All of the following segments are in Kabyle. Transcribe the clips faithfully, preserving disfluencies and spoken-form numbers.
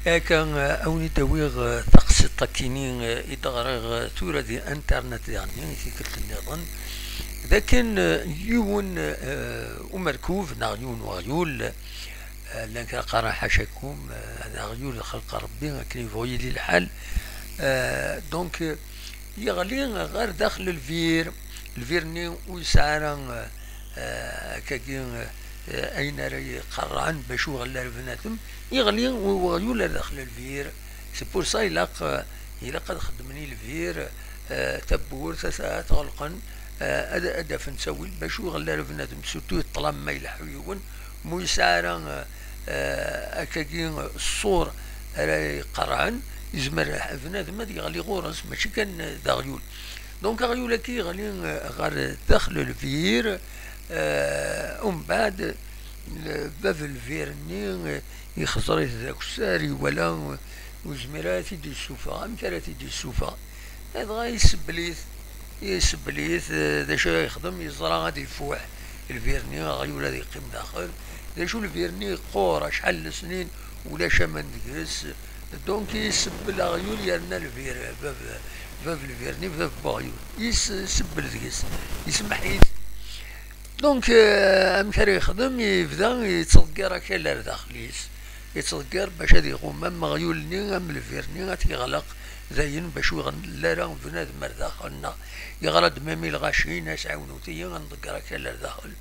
Akka, eh, a wen-id-awiɣ, eh, taqsiṭ akkini, eh, i d-ɣriɣ, eh, tura di internet diɣenni, i tikkelt nniḍen, d akken, eh, yiwen, eh, umerkub neɣ yiwen weɣyul, eh, llan kra qqaren ḥacakum, eh, d aɣyul d xelq Rebbi, akken yebɣu yili lḥal. Eh, donc, eh, yeɣli ɣer daxel lbir, lbir-nni ur yesɛi ara, eh, eh, akkagi, eh, ayen ara iqerrɛen bac ur iɣelli ara bnadem, yeɣli weɣyul ar daxel lbir. C'est pour ça ilaq, eh, ilaq ad xeddmen i lbir, eh, tawwurt ad, ad t-ɣelqen, eh, ad, ad d-afen ttawil bac ur iɣelli ara bnadem, surtout i ṭṭlam ma ileḥḥu yiwen, mu yesɛa ara, eh, eh, akkagi ṣṣur ara iqerrɛen, yezmer bnadem ad yeɣli ɣur-s, mačči kan d aɣyul. Donc aɣyul-agi yeɣli, eh, ɣer daxel lbir, eh, umbeɛd, eh, bab lbir-nni, eh, ixẓer-it d akessar, iwala, eh, ur yezmir ara ad t-id-yessufeɣ. Amek ara t-id-yessufeɣ? Dɣa isebbel-it, isebbel-it, eh, d acu ara yexdem? Yeẓra ad ifuḥ lbir-nni, aɣyul ad yeqqim daxel. D acu, lbir-nni yeqqur acḥal n lesnin, ulac aman deg-s. Donc isebbel aɣyul yerna lbir, bab, bab lbir-nni, bab n weɣyul. Is-, isebbel deg-s, isemmeḥ-it. Donc, eh, amek ara yexdem? Yebda yettḍeggir akal ar daxel-is. Yettḍeggir bac ad iɣum am weɣyul-nni, am lbir-nni, ad t-yeɣleq dayen bac ur iɣelli ara bnadem ar daxel, neɣ yeɣra-d même i lɣaci, yenna-as ɛiwnut-iyi ad nḍegger akal ar daxel.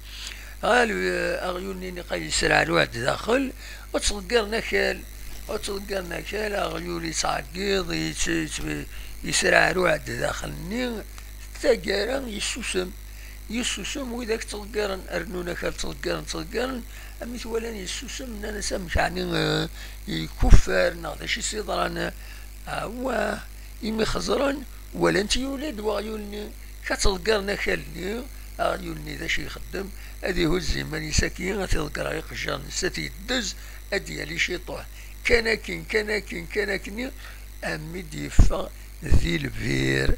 Ɣal, eh, aɣyul-nni niqa yesreɛruɛ-d daxel, ur ttḍeggiren akal, ur ttḍeggiren akal, aɣyul yettɛeggiḍ, yett-, yett-, yesreɛruɛ-d daxel-nni, taggara yessusem. Yessusem, widak ttḍeggiren, rennun akal ttḍeggiren, ttḍeggiren, am i t-walan yessusem, nnan-as amek ɛni, eh, ikuffer neɣ d acu i s-yeḍran? Awah, imi xeẓren, walan-t yuli-d weɣyul-nni, ka ttḍeggiren akal-nni, aɣyul-nni d acu ixeddem? Ad ihuzz iman-is akkin, ad t-iḍegger ɣer iqejjar-nnes, ad t-yeddez, ad d-yali ciṭuḥ. Kan akken, kan akken, kan akken, am i d-yeffeɣ di lbir.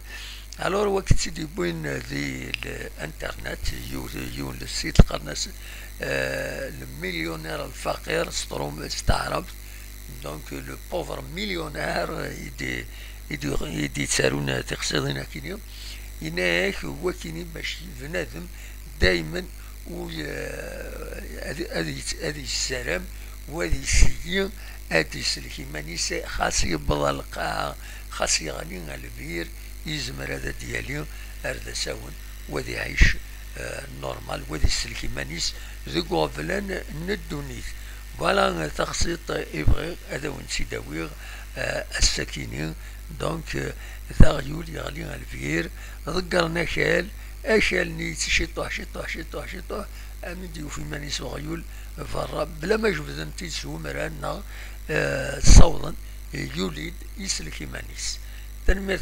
Alors, wagi tt-id-yewwin di l-internet, yiw-, yiwen le site qqaren-as, euh, le millionnaire الفقير s trum-, s taɛrabt. Donc, le pauvre millionnaire, i d-, i d-, i d-yettarun tiqsiḍin akkin-i. Yenna-yak wakkin-i bac bnadem daymen ur, eh, ad, ad yet-, ad yessaram, u ad yesli, ad d-isellek iman-is, xas yewweḍ ar lqaɛa, xas yeɣli ar lbir, yezmer ad d-yali ar d asawen, u ad iɛic, eh, normal, u ad isellek iman-is deg uɣeblan n ddunit. Voilà, eh, taxsiṭ i bɣiɣ ad awen-tt-id-awiɣ, eh, ass-akini. Donc, eh, d aɣyul yeɣli ar lbir, ḍeggren akal, akal-nni yettciṭuḥ, ciṭuḥ, ciṭuḥ, ciṭuḥ, armi d-yufa iman-is uɣyul berra, bla ma jebden-t-id s umrar neɣ, eh, ssawḍen, yuli-d, isellek iman-is. Tanemmirt.